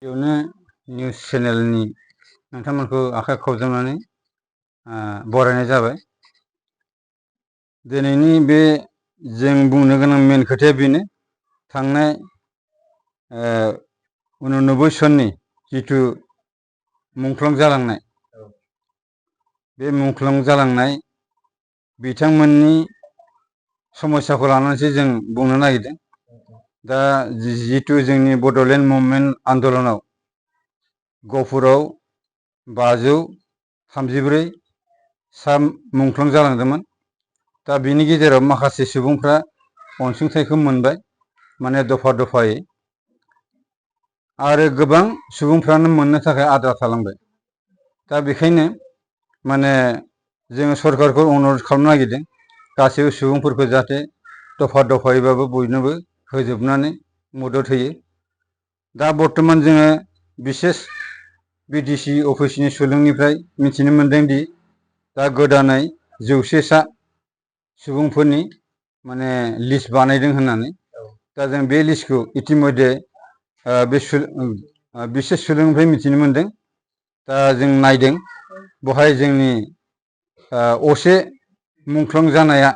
बेयावनो निउस चेनेलनि नोंथांमोनखौ आखाइ खबजबनानै बरायनाय जाबाय। दिनैनि बे जों बुंनो गोनां मेन खोथाया बेनो, थांनाय 89 सननि जिथु मुंख्लं जालांनाय, बे मुंख्लं जालांनाय बिथांमोननि समस्याखौ लानानैसो जों बुंनो नागिरदों। दा जिथु जोंनि बड'लेण्ड मुभमेन्ट आन्दलनाव गहपुराव 534 सा मुंख्लं जालांदोंमोन। दा बिनि गेजेराव माखासे सुबुंफ्रा अनसुंथाइखौ मोनबाय, माने दफा दफायै, आरो गोबां सुबुंफ्रानो मोननो थाखाय आद्रा थालांबाय। दा बेखायनो माने जोङो सरकारखौ अनुर'ध खालामनो नागिरदों, गासैबो सुबुंफोरखौ जाहाथे दफा दफायैबाबो बयनोबो होजोबनानै मदद होयो। दा बर्तमान जोङो बिसेस बिटिसि अफिसनि सुलुंनिफ्राय मिथिनो मोनदों दि दा गोदानै 100 सा सुबुंफोरनि माने लिस्ट बानायदों होननानै। दा जों बे लिस्टखौ इतिमध्य बे बिसेस सुलुंनिफ्राय मिथिनो मोनदों। दा जों नायदों, बहाय जोंनि असे मुंख्लं जानाया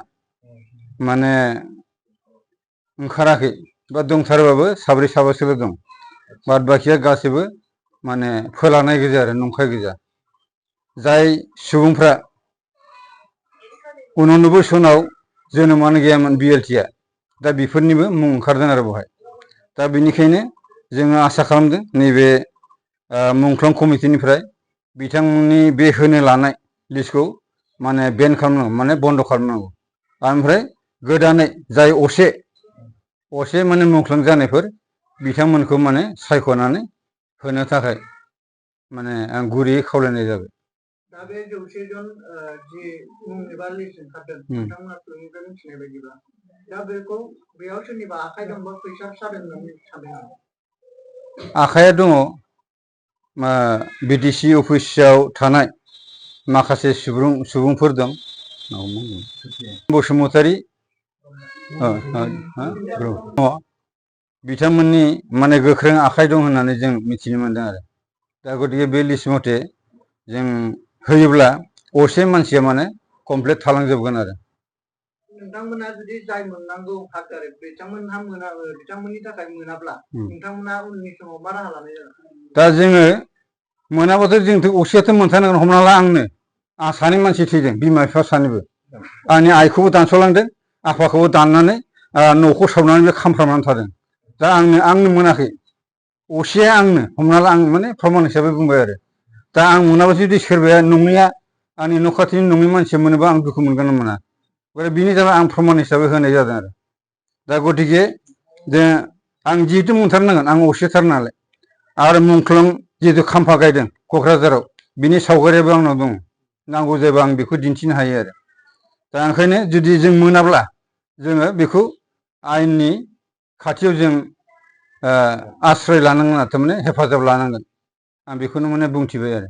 माने ओंखाराखै, बा दंथारोबाबो साब्रै साबासोल' दं। बाद बाखिया गासैबो माने फोलानाय गोजा आरो नंखाय गोजा। जाय सुबुंफ्रा 89 सनाव जोनोमानो गैयामोन बिएलटिआ, दा बेफोरनिबो मुं ओंखारदों आरो बहाय। दा बेनिखायनो जोङो आसा खालामदों नैबे मुंख्लं कमिटिनिफ्राय बिथांमोननि बे होनो लानाय लिस्टखौ माने बेन खालामनांगौ, माने बन्द' खालामनांगौ। ओमफ्राय गोदानै जाय असे माने मुंख्लं जानायफोर बिथांमोनखौ माने सायख'नानै होनो थाखाय माने आं गुरैयै खावलायनाय जाबाय। दा बे 100 जन जि मुं एबा लिस्ट ओंखारदों, नोंथांमोना सुलुंनिफ्राय मिथिनाय बायदिब्ला, दा बेखौ बेयाव सोरनिबा आखाइ दंबा फैसा सादों होननानै सानदों नामा? आखाइया दङ। बिटिसि अफिसाव थानाय माखासे सुबुंफोर दं। बसुमतारी बिथांमोननि माने गोख्रों आखाइ दं होननानै जों मिथिनो मोनदों आरो। दा गतिके बे लिस्ट मथे जों होयोब्ला असे मानसिया माने कमप्लिट थालांजोबगोन आरो। नोंथांमोना जुदि जाय मोननांगौ हक आरो बिथांमोननि थाखाय मोनाब्ला नोंथांमोना उननि समाव मा राहा लानाय जागोन? दा जोङो मोनाबाथ' जोंथ' असेयाथ' मोनथारनांगोन। हमना ला आं सानै मानसि थैदों, बिमा बिफा सानैबो। आंनि आइखौबो दानस'लांदों, आफाखौबो दाननानै न'खौ सावनानै बे खामफ्रामनानै थादों। दा आंनो मोनाखै, असेया आंनो, हमना ला आं माने प्रमान हिसाबै बुंबाय आरो। दा आं मोनाबा जुदि सोरबाया नङैया आंनि न' खाथिनि नङै मानसिया मोनोबा आं दुखु मोनगोन ना मोना? बिनि थाखाय आं प्रमान हिसाबै होनाय जादों आरो। दा गतिके आं जिहेतु मोनथारनांगोन, आं असेथार नालाय। आरो मुंख्लं जिहेतु खाम्फा गायदों क'क्राझाराव, बिनि सावगारियाबो आंनाव दङ। नांगौ जायोबा आं बेखौ दिन्थिनो हायो आरो। दा ओंखायनो जुदि जों मोनाब्ला जोङो बेखौ आयेननि खाथियाव जों आश्रय लानांगोन, थारमाने हेफाजाब लानांगोन। आं बेखौनो माने बुंथिबाय आरो।